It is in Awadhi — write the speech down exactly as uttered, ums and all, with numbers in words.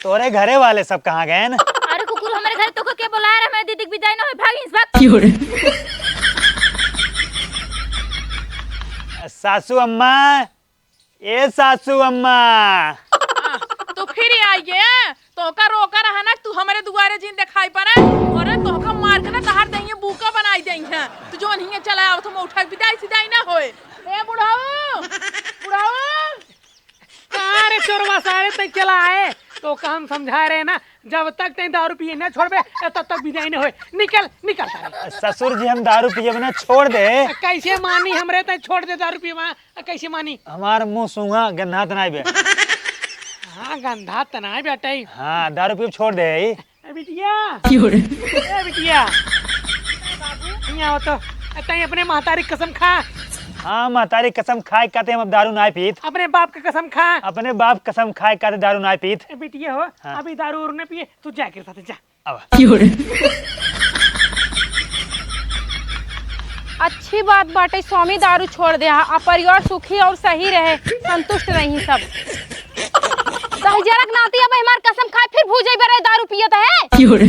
तोरे घरे वाले सब कहाँ गएन? अरे कुकुर, हमरे घरे तोका के बोलाए रहे? हमरे दीदी के बिदाई ना होई, भाग इस भाग। क्यों रे? सासू अम्मा, ए सासू अम्मा। आ, तू फिर आई गे? तोका रोका रहा ना, तू हमरे दुआरे जिन देखाई पड़े। अरे तोका मार के ना तहार देंगे बूका बनाई देंगे। तू जौन हिंगे चला आवत हो, उठा के बिदाई सिदाई ना होए। ए बुढ़ऊ, बुढ़ऊ। का रे चोरवा सारे, तै चला आए? तोका हम समझाए रहे ना, जब तक तै दारू पिए ना छोड़बे, तब तक बिदाई ना होए। निकल, निकल सारे। ससुर जी, हम दारू पियब ना, छोड़ दे। कैसे मानी हमरे, तै छोड़ दे दारू पियबा, कैसे मानी? हमार मुंह सूंघा, गंधा त नाई बे। हाँ, गंधा त नाई बेटा। हाँ, दारू पियब छोड़ दे। ए बिटिया। क्यों रे? ए बिटिया। हियाँ आओ तो। ए, तई अपने महतारी कसम खा। हाँ, महतारी कसम खाए काते हम अब दारू नाय पीत। अपने बाप के कसम खा। अपने बाप कसम खाए काते दारू नाय पीत। ए बिटिया हो, हाँ। अभी दारू उरू न पिए, तू जा के साथ जा। अब। क्यों रे? अच्छी बात बाटे, स्वामी दारू छोड़ दे हा, आ परिवार सुखी और सही रहे, संतुष्ट रही सब। दहिजरक नाती अब हमार कसम खाए, फिर भूजई बरे दारू पियत है। क्यों रे?